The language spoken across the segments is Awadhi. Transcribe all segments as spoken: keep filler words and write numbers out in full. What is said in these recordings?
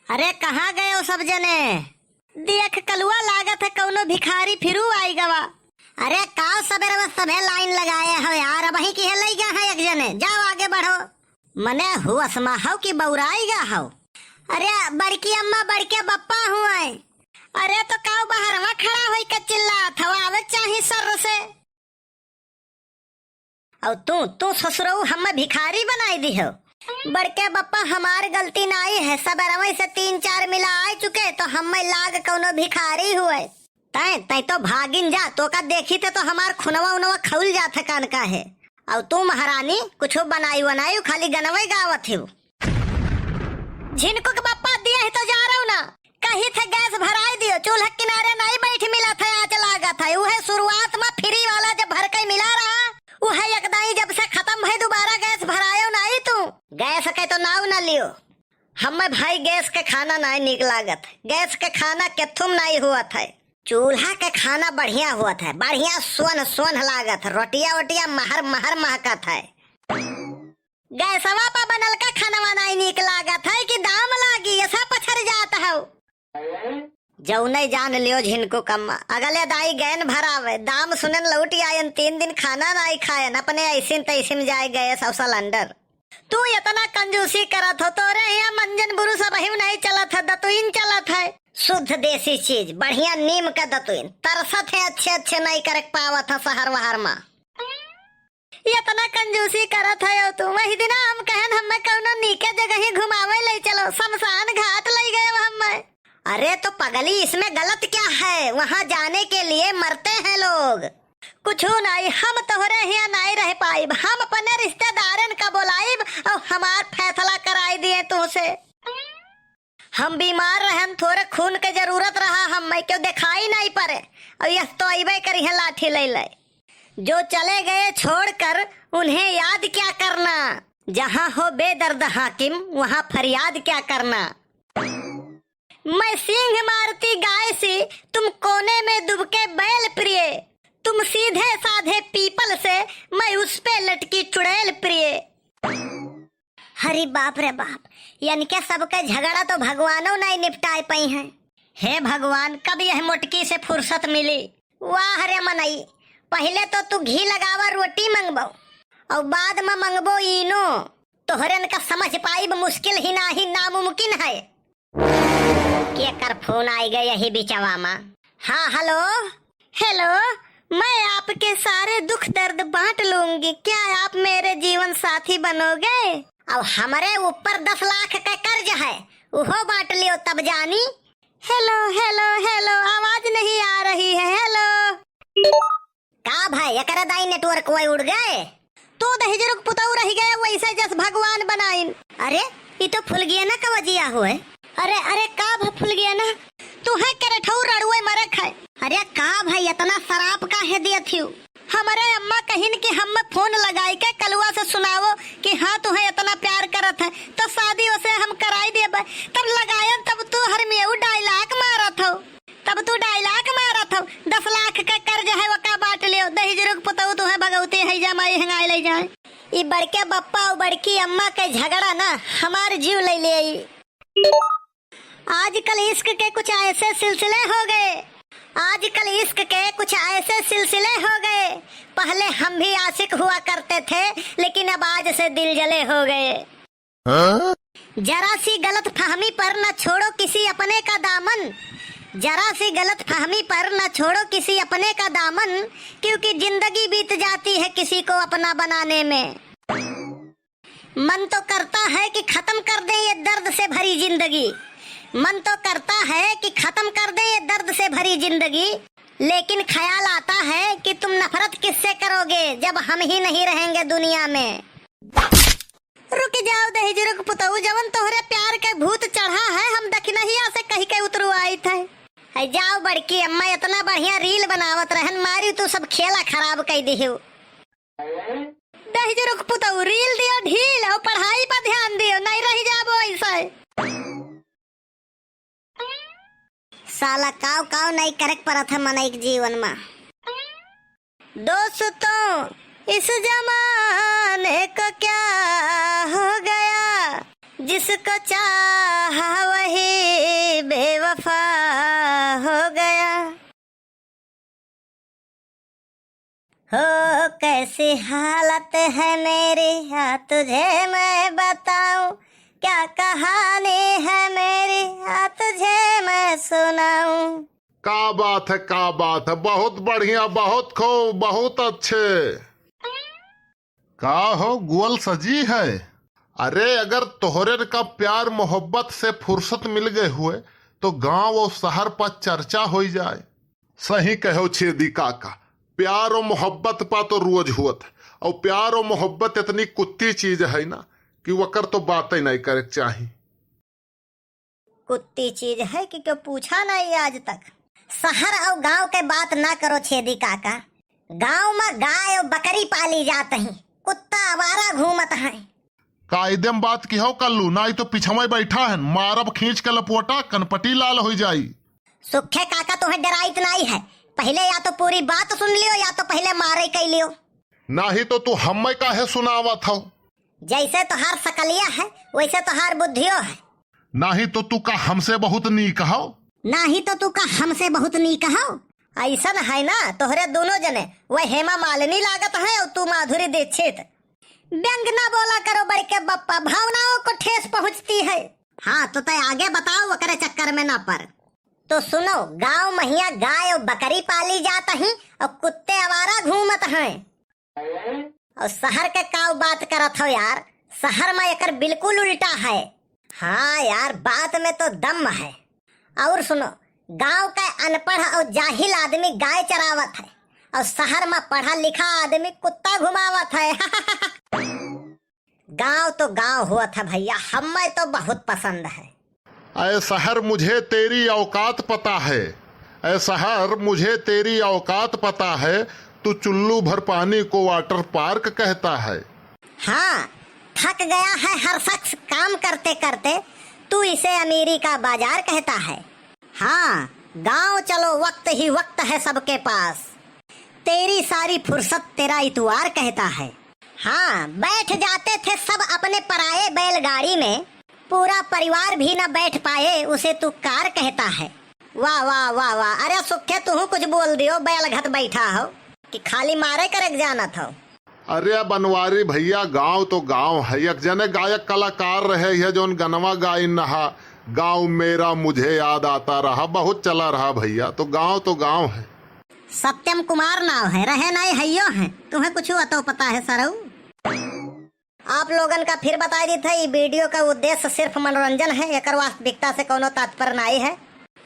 अरे, कहाँ गयो सब जने? देख कलुआ, लागत है कउनो भिखारी फिरू आइ गवा। अरे, काव सबेरवा सभे लाइन लगाए हो यार, अबहीं किहे लइ गया है एक जने, जाओ आगे बढ़ो। मने हुवस मा हौ कि बउराइ गा हौ? अरे बड़की अम्मा, बड़के बप्पा हुवैं। अरे तो काव बहरवा खड़ा होइके चिल्लात हौ, आवे चाही सर्र से। अउ तू, तू ससुरऊ हम्मे भिखारी बनाइ दिहो। बड़के बप्पा, हमार गलती नाई है, सबेरवै से तीन चार मिला आइ चुके तो हम्मे लाग कउनो भिखारी हुवै। तैं, तैं तो भागिन जा, तोका देखिते तो हमार खुनवा उनवा खउल जात है कान का है। अउ तू महारानी, कुछो बनाई वनाई, खाली गनवै गावत हिउ। झिनकू के बप्पा, दिया ही तो जा रहू ना, कही थे गैस भराई दियो, चूल्हा किनारे नाई बैठ मिलत है, आँच लागत है। उहे शुरुआत मा फ्री वाला जब भरके मिला रहा, उहे एक दाई जब से खतम भई, दुबारा गैस भरायो नाई तू। गैस के तो नाव न लियो, हम्मे भाई गैस के खाना नाई नीक लागत। गैस के खाना केथुम नाई हुवत है। चूल्हा के खाना बढ़िया हुवत है, बढ़िया सोन्ह सोन्ह लागत है, रोटिया ओटिया महर महर महकत है। गैसवा पर बनल का खानवा नाई नीक लागत है कि दाम लागी, ऐसा पछर जात हौ। जौने जान लियो झिनकू कम्मा, अगले दाई गैन भरावे, दाम सुनेन लौटि आयन, तीन दिन खाना नाई खायन, अपने ऐसिन तैसिन जाए गैस अउ सिलेंडर। तू एतना कंजूसी करत हो, तोरे हियाँ मंजन बुरुस अबहिउ नाई चलत है, दतुइन चलत है। शुद्ध देसी चीज, बढ़िया नीम का दतुइन, तरसत है, अच्छे अच्छे नाई करक पावत है सहर वहर मा। एतना कंजूसी करत हयो तू। वही दिना हम कहन हम्मे कउनो नीके जगही घुमावै लइ चलो, शमशान घाट लइ गयो हम्मे। अरे तो पगली, इसमें गलत क्या है? वहाँ जाने के लिए मरते हैं लोग। कुछु नाई, हम तोहरे हियाँ नाई रह पाइब, हम अपने रिश्तेदारन का बोलाइब अउ हमार फैसला कराइ दिए तुहसे। हम बीमार रहन, थोरे खून के जरूरत रहा, हम्मे क्यों देखाई नाई परे, अउ यस तो अइबे करिहैं लाठी लइ लइ। जो चले गए छोड़कर उन्हें याद क्या करना, जहाँ हो बेदर्द हाकिम वहाँ फरियाद क्या करना। मैं सींग मारती गाय सी, तुम कोने में दुबके बैल प्रिय, तुम सीधे साधे पीपल से, मैं उस पे लटकी चुड़ैल प्रिय। अरे बाप रे बाप, यनके सबके झगड़ा तो भगवानो नाई निपटाए पइहैं। हे भगवान, कब यह मोटकी से फुर्सत मिली? वाह रे मनई, पहिले तो तू घी लगावा रोटी मंगबो, अउ बाद मा मंगबो ईनो। तोहरेन का समझ पाइब मुश्किल ही नाहीं, नामुमकिन है। केकर फोन आइ गए यही बिचवा मा? हाँ, हेलो। हेलो, मैं आपके सारे दुख दर्द बांट लूंगी, क्या आप मेरे जीवन साथी बनोगे? अब हमरे ऊपर दस लाख का कर्ज है, उहो बांट लियो तब जानी। हेलो, हेलो, हेलो, आवाज नहीं आ रही है, हेलो। का भाई, एकरे दाई नेटवर्क वही उड़ गए? तू दहिजरुक पुतऊ रहि गए, वैसे जस भगवान बनाइन। अरे, ई तो फुलगियना का वजिया होए। अरे, अरे, का भा फुलगियना? तू है करठऊ रड़ुए मरे खाए। अरे, का भाई, इतना शराब काहे दियत हिउ? हमरे अम्मा कहिन कि हम फोन लगाई के कलुआ से सुनावो कि हाँ, तुहे इतना प्यार करत है, तो शादी उसे हम कराई देबे। तब लगायन, तब तू हर में ऊ dialogue मारत हो। तब तू dialogue मारत हौ, दस लाख का कर्ज है, ओका बांट लियो, दहिजरुक पुतऊ तू है, भगवती है, जमाई हेंगाई लइ जाए। ई बड़के बप्पा अउ बड़की अम्मा के झगड़ा ना हमार जीव लइ ले आई। आजकल इश्क के कुछ ऐसे सिलसिले हो गए, आजकल इश्क के कुछ ऐसे सिलसिले हो गए, पहले हम भी आशिक हुआ करते थे, लेकिन अब आज से दिल जले हो गए। हाँ? जरा सी गलतफहमी पर न छोड़ो किसी अपने का दामन, जरा सी गलतफहमी पर न छोड़ो किसी अपने का दामन, क्योंकि जिंदगी बीत जाती है किसी को अपना बनाने में। मन तो करता है कि खत्म कर दें ये दर्द से भरी जिंदगी, मन तो करता है कि खत्म कर दें ये दर्द से भरी जिंदगी, लेकिन ख्याल आता है कि तुम नफरत किससे करोगे जब हम ही नहीं रहेंगे दुनिया में। रुकि जाव दहिजरुक पुतऊ, जवन तोहरे प्यार के भूत चढ़ा है, हम दखिनहिया से कहि के उतरवाइत है। है जाव बड़की अम्मा, इतना बढ़िया reel बनावत रहन, मारी तू सब खेला खराब कइ दिहिउ। दहिजरुक पुतऊ, reel दियो ढील, अउ पढ़ाई पर ध्यान दियो, नहीं रहि जाबो ऐसे। साला काव काव नाई करेक परत है मनई के जीवन मा। दोस्तों, इस जमाने को क्या हो गया, जिसको चाहा वही हो, कैसी हालत है मेरी, आ तुझे मैं बताऊं, क्या कहानी है मेरी, आ तुझे मैं सुनाऊं। का बात है, का बात है, बहुत बढ़िया, बहुत खूब, बहुत अच्छे। का हो, गुअल सजी है? अरे, अगर तोहरे का प्यार मोहब्बत से फुर्सत मिल गए हुए, तो गांव और शहर पर चर्चा होई जाए। सही कहो छेदी काका, प्यार और मोहब्बत पा तो रोज हुअत है, और प्यार और मोहब्बत इतनी कुत्ती चीज है ना कि वकर तो बात ही नहीं करे के चाही। कुत्ती चीज है कि क्यों पूछा नहीं आज तक। शहर और गांव के बात ना करो छेदी काका, गांव में गाय और बकरी पाली जात ही, कुत्ता आवारा घूमत है। कायदे में बात की हो कल्लू, नाई तो पिछवे बैठा है, मारब खींच के लपोटा, कनपटी लाल हो जाई। सुखे काका तोहे डराइत नाई है, पहले या तो पूरी बात सुन लियो या तो पहले मारे कई लियो। नाही तो तू हम्मे काहे सुनावत हो? जैसे तोहार सकलिया है वैसे तोहार बुद्धियो है। नाही तो तू का हमसे बहुत नीक हो? नाही तो तू का हमसे बहुत नीक हो? ऐसन है ना तोहरे दोनों जने, वह हेमा मालिनी लागत है और तू माधुरी दीक्षित। व्यंग ना बोला करो बड़के बप्पा, भावनाओं को ठेस पहुंचती है। हाँ, तो तय आगे बताओ, ओकरे चक्कर में ना पर। तो सुनो, गांव महिया गाय और बकरी पाली जात ही और कुत्ते आवारा घूमत हैं। और शहर के काव बात करत हो यार, शहर में एकर बिल्कुल उल्टा है। हाँ यार, बात में तो दम है। और सुनो, गांव का अनपढ़ और जाहिल आदमी गाय चरावत है और शहर में पढ़ा लिखा आदमी कुत्ता घुमावत है। गांव तो गांव हुआ था भैया, हमें तो बहुत पसंद है। ऐ शहर, मुझे तेरी औकात पता है। ऐ शहर, मुझे तेरी औकात पता है। तू चुल्लू भर पानी को वाटर पार्क कहता है। हाँ, थक गया है हर शख्स काम करते करते, तू इसे अमीरी का बाजार कहता है। हाँ, गांव चलो, वक्त ही वक्त है सबके पास। तेरी सारी फुर्सत तेरा इतवार कहता है। हाँ, बैठ जाते थे सब अपने पराए बैलगाड़ी में, पूरा परिवार भी न बैठ पाए, उसे तू कार कहता है। वाह, वाह, वाह, वाह। अरे सुखे, तू कुछ बोल दियो, बैल घत बैठा हो कि खाली मारे करे के जानत हो? अरे बनवारी भैया, गांव तो गांव है। एक जने गायक कलाकार रहे है, जौन गनवा गाइन रहा, "गांव मेरा मुझे याद आता रहा", बहुत चला रहा भैया। तो गांव तो गांव है। सत्यम कुमार नाव है, रहे नहीं हइयो है। तुम्हें कुछ अतो पता है सरऊ? आप लोगन का फिर बताई देत है, ई वीडियो का उद्देश्य सिर्फ मनोरंजन है, एकर वास्तविकता से कोनो तात्पर्य नाई है।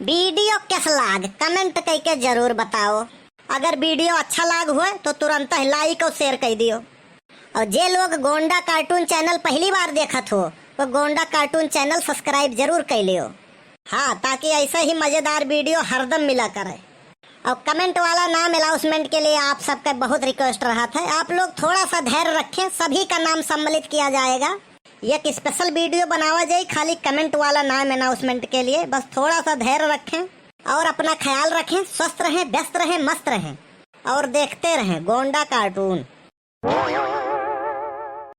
वीडियो कैस लाग, कमेंट कइके जरूर बताओ। अगर वीडियो अच्छा लाग हुए तो तुरंत ही लाइक और शेयर कर दियो। और जे लोग गोंडा कार्टून चैनल पहली बार देखत हो, वो गोंडा कार्टून चैनल सब्सक्राइब जरूर कर लियो। हाँ, ताकि ऐसे ही मजेदार वीडियो हरदम मिला करे। और कमेंट वाला नाम अनाउंसमेंट के लिए आप सबका बहुत रिक्वेस्ट रहा था। आप लोग थोड़ा सा धैर्य रखें, सभी का नाम सम्मिलित किया जाएगा। एक स्पेशल वीडियो बनावा जाए खाली कमेंट वाला नाम अनाउंसमेंट के लिए। बस थोड़ा सा धैर्य रखें और अपना ख्याल रखें। स्वस्थ रहें, व्यस्त रहें, मस्त रहें और देखते रहें गोंडा कार्टून।